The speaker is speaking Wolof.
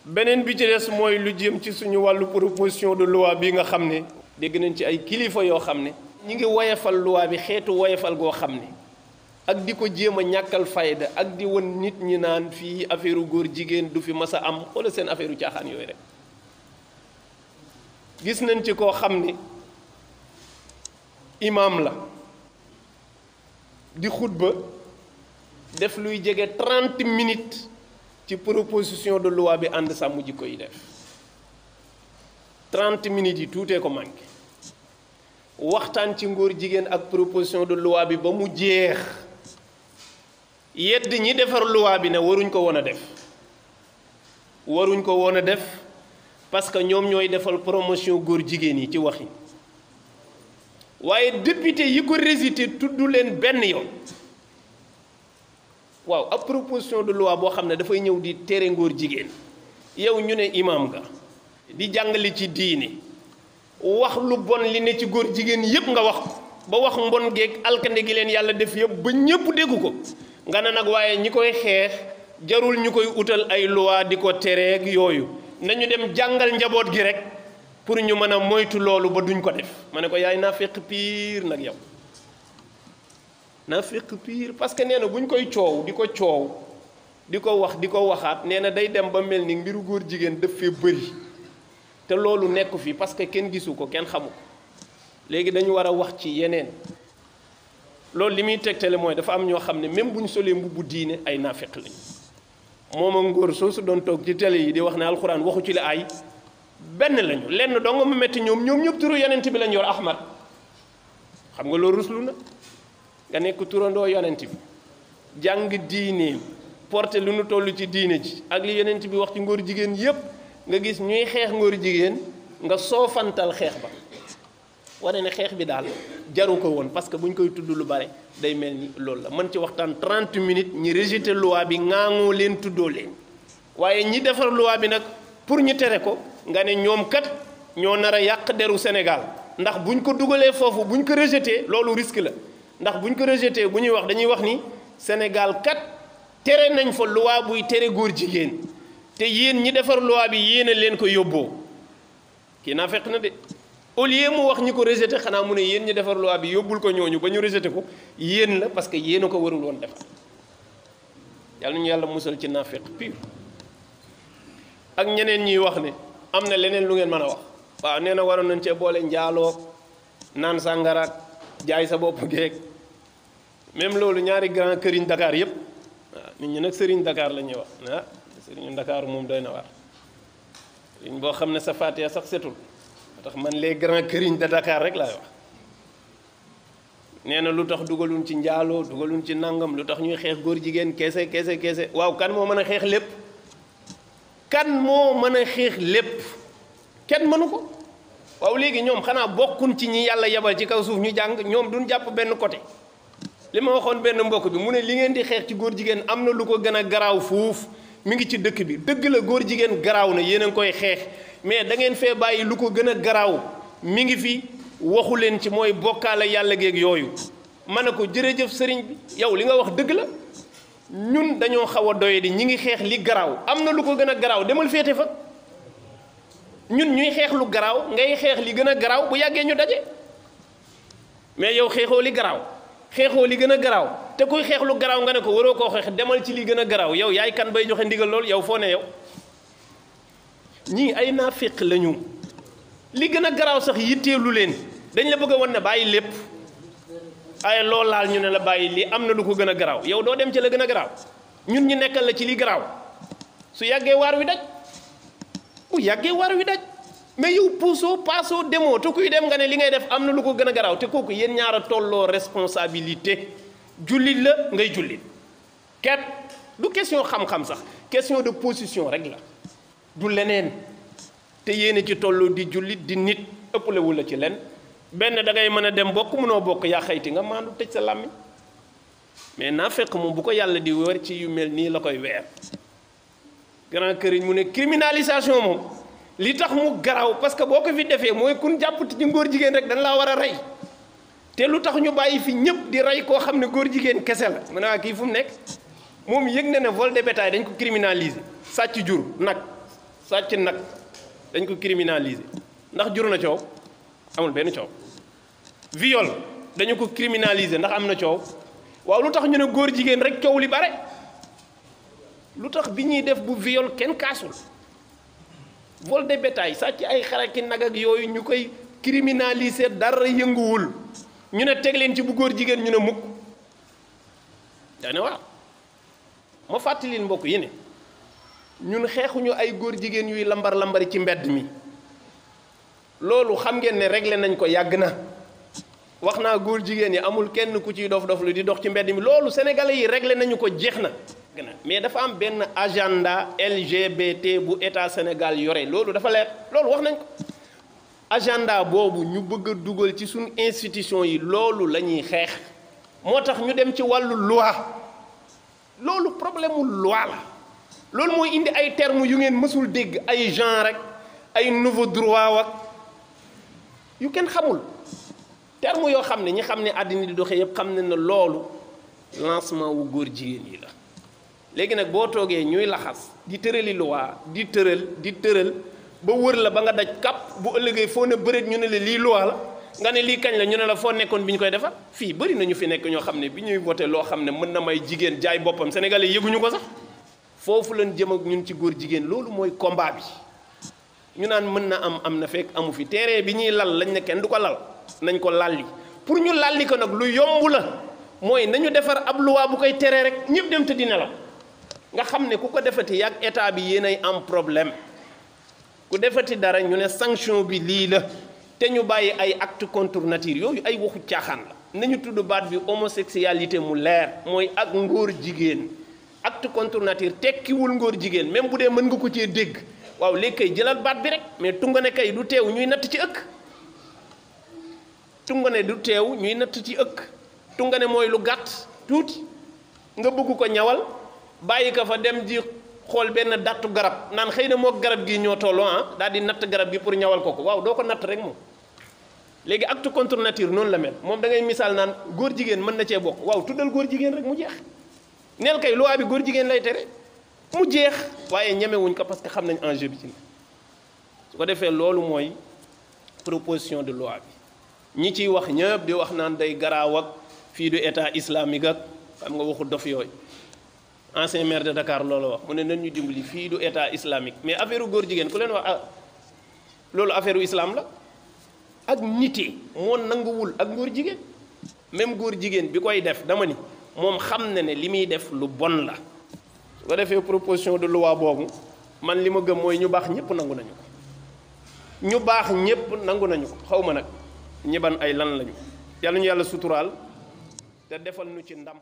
beneen bi ci des mooy lu jëm ci suñu wàllu proposition de loi bi nga xam ne dégg nañ ci ay kilifa yoo xam ne ñi ngi woyefal loi bi xeetu woyefal goo xam ne ak di ko jéem a ñàkkal fayda ak di won nit ñi naan fii affaire góor jigéen du fi mas a am xoola seen affaire caaxaan yooyu rek. gis nañ ci koo xam ne imaam la di xutba def luy jege 30 minutes ci proposition de loi bi ànd sàmm jikko yi def 30 minutes yi tuutee ko manqué waxtaan ci ngóor jigéen ak proposition de loi bi ba mu jeex yedd ñi defar loi bi ne waruñ ko woon a def waruñ ko woon a def parce que ñoom ñooy defal promotion góor jigéen yi ci waxin waaye député yi ko récité tudd leen benn yoon waaw ab proposition de loi boo xam ne dafay ñëw di tere ngóor jigéen yow ñu ne imam nga di jàngale ci diine wax lu bon li ne ci góor jigéen yépp nga wax ba wax mbon geeg alkande gi leen yàlla def yëpp ba ñépp dégg ko nga ne nag waaye ñi koy xeex jarul ñu koy utal ay loi di ko tereeg yooyu nañu dem jàngal njaboot gi rek pour ñu mën a moytu loolu ba duñ ko def ma ne ko yaay naafeq piir nag yow naafeq piir parce que nee na buñ koy coow di ko wax di ko waxaat nee na day dem ba mel ni mbiru góor jigéen daf fee bëri te loolu nekku fi parce que kenn gisu ko kenn xamu ko léegi dañu war a wax ci yeneen loolu li muy tegtale mooy dafa am ñoo xam ne même bu ñu solee mbubbu diine ay naafeq lañu moom ak ngóor soosu doon toog ci télé yi di wax ne alxuraan waxu ci la ay benn lañu lenn dong mu metti ñoom ñëpp turu yonent bi lañ yor Ahmad xam nga loolu ruslu na nga nekk turandoo yonent bi jàng diineem porté lu nu toll ci diine ji ak li yonent bi wax ci ngóor jigéen yépp nga gis ñuy xeex ngóor jigéen nga soofantal xeex ba wane ne xeex bi daal jaru ko woon parce que bu ñu koy tudd lu bare day mel ni loolu la mën ci waxtaan 30 minutes ñi rejeté loi bi ŋaangoo leen tuddoo leen waaye ñi defar loi bi nag pour ñu tere ko nga ne ñoom kat ñoo nar a yàq deru Sénégal ndax buñ ko dugalee foofu buñ ko rejeté loolu risque la ndax buñ ko rejeté bu ñuy wax dañuy wax ni Sénégal kat tere nañ fa loi buy tere góor jigéen te yéen ñi defar loi bi yéen a leen ko yóbboo kii naa fekk na de au lieu mu wax ñi ko rejeté xanaa mu ne yéen ñi defar loi bi yóbbul ko ñooñu ba ñu rejeté ko yéen la parce que yéen a ko warul woon defar yàlla ñu yàlla musal ci naafeq pire ak ñeneen ñuy wax ne am na leneen lu ngeen mën a wax waaw nee na waroon nañ cee boole njaaloo naan sàngaraak jaay sa bopp geeg même loolu ñaari grand këriñ Dakar yépp waaw nit ñi nag sëriñ Dakar la ñuy wax ah sëriñu Dakar moom doy na waar sëriñ boo xam ne sa faatiya sax setul tax man les grands këriñ de Dakar rek laay wax nee na lu tax dugaluñ ci njaaloo dugaluñ ci nangam lu tax ñuy xeex góor jigéen keese waaw kan moo mën a xeex lépp kan moo mën a xeex lépp kenn mënu ko waaw léegi ñoom xanaa bokkuñ ci ñi yàlla yebal ci kaw suuf ñu jàng ñoom duñ jàpp benn côté li ma waxoon benn mbokk bi mu ne li ngeen di xeex ci góor jigéen am na lu ko gën a garaaw fuuf mi ngi ci dëkk bi dëgg la góor jigéen garaaw na yéen a ngi koy xeex mais da ngeen fee bàyyi lu ko gën a garaaw mi ngi fi waxu leen ci mooy bokkaale yàlla geeg yooyu ma ne ko jërëjëf sëriñ bi yow li nga wax dëgg la ñun dañoo xaw a doye di ñi ngi xeex li garaaw am na lu ko gën a garaaw demal féete fa ñun ñuy xeex lu garaaw ngay xeex li gën a garaaw bu yàggee ñu daje mais yow xeexoo li garaaw xeexoo li gën a garaaw te kuy xeex lu garaaw nga ne ko waroo koo xeex demal ci li gën a garaaw yow yaay kan bay joxe ndigal lool yow foo ne yow ñii ay naaféq lañu li gën a garaaw sax yitteelu leen dañ la bëgg a wan ne bàyyi lépp ay lool laal ñu ne la bàyyi lii am na lu ko gën a garaaw yow doo dem ci la gën a garaaw ñun ñu nekkal la ci li garaaw su yàggee waar wi daj bu yàggee waar wi daj mais yow puusoo paasoo demoo te kuy dem nga ne li ngay def am na lu ko gën a garaaw te kooku yéen ñaar a tolloo responsabilité jullit la ngay jullit ket du question xam-xam sax question de position rek la du leneen te yéen ci tolloo di jullit di nit ëppalewu la ci len benn da ngay mën a dem bokk mënoo bokk yaa xayti nga maandu tëj sa làmmiñ mais naa fekk moom bu ko yàlla di weer ci yu mel nii la koy weer grand këriñ mu ne criminalisation moom li tax mu garaaw parce que boo ko fi defee mooy kun jàpp ci ngóor jigéen rek dañ laa war a rey te lu tax ñu bàyyi fi ñëpp di rey koo xam ne góor jigéen kese la mu ne waa kii fu mu nekk moom yëg na ne vol de bétail dañ ko criminaliser sàcc jur nag sàcc nag dañ ko criminaliser ndax jur na coow amul benn coow. viol dañu ko criminaliser ndax am na coow waaw lu tax ñu ne góor jigéen rek coow li bare lu tax bi ñuy def bu viol kenn kaasul vol de bétail sàcc ay xaraki nag ak yooyu ñu koy criminaliser dara yënguwul ñu ne teg leen ci bu góor jigéen ñu ne mukk daane waaw ma fàttalin mbokk yi ne ñun xeexuñu ay góor jigéen yuy lambar lambari ci mbedd mi loolu xam ngeen ne réglé nañ ko yàgg na wax naa góor jigéen yi amul kenn ku ciy dof lu di dox ci mbedd mi loolu sénégalais yi réglé nañu ko jeex na mais dafa am benn agenda LGBT bu état Sénégal yore loolu dafa leer loolu wax nañ ko agenda boobu ñu bëgg a dugal ci suñu institution yi loolu la ñuy xeex moo tax ñu dem ci wàllu loi loolu problème mu loi la loolu mooy indi ay termes yu ngeen mësul dégg ay genre rek ay nouveau droit wak yu kenn xamul termes yoo xam ne ñi xam ne àddina di doxee yëpp xam ne na loolu lancement wu góor jigéen yi la léegi nag boo toogee ñuy laxas di tërali loi di tëral ba wër la ba nga daj kàpp bu ëllëgee foo ne bëreet ñu ne la lii loi la nga ne lii kañ la ñu ne la foo nekkoon bi ñu koy defar fii bëri na ñu fi nekk ñoo xam ne bi ñuy voté loo xam ne mën na may jigéen jaay boppam sénégalais yëguñu ko sax foofu lañ jëm ak ñun ci góor jigéen loolu mooy combat bi ñu naan mën na am na fekk amu fi terrain bi ñuy lal lañ ne kenn du ko lal nañ ko lalli pour ñu lalli ko nag lu yomb la mooy nañu defar ab loi bu koy teree rek ñëpp dem tëddi nelaw nga xam ne ku ko defati yàgg état bi yéenay am problème ku defati dara ñu ne sanction bi lii la te ñu bàyyi ay acte contre nature yooyu ay waxu caaxaan la nañu tudd baat bi homosexualité mu leer mooy ak ngóor jigéen acte contre nature tekkiwul ngóor jigéen même bu dee mën nga ko cee dégg waaw léegi kay jëlal baat bi rek mais tungane kay du teew ñuy natt ci ëkk tungane du teew ñuy natt ci ëkk tungane mooy lu gàtt tuuti nga bëgg ko ñawal bàyyi ko fa dem di xool benn dattu garab naan xëy na moo garab gi ñoo tolloo daal di natt garab gi pour ñawal ko waaw doo ko natt rek moom léegi acte contre nature noonu la mel moom da ngay misaal naan góor jigéen mën na cee bokk waaw tuddal góor jigéen rek mu jeex neel kay loi bi góor jigéen lay tere mu jeex waaye ñemewuñ ko parce que xam nañ enjeu bi ci ne su ko defee loolu mooy proposition de loi bi ñi ciy wax ñëpp di wax naan day garaaw ak fii du état islamique ak xam nga waxu dof yooyu ancien maire de Dakar loolu wax mu ne nan ñu dimbali fii du état islamique mais affaire góor jigéen ku leen wax loolu affaire islam la ak nite moo nanguwul ak góor jigéen même góor jigéen bi koy def dama ni moom xam na ne li muy def lu bon la su ko defee proposition de loi boobu man li ma gëm mooy ñu baax ñëpp nangu nañu ko ñu baax ñëpp nangu nañu ko xaw ma nag ñi ban ay lan lañu yàlla ñu yàlla suturaal te defal nu ci ndam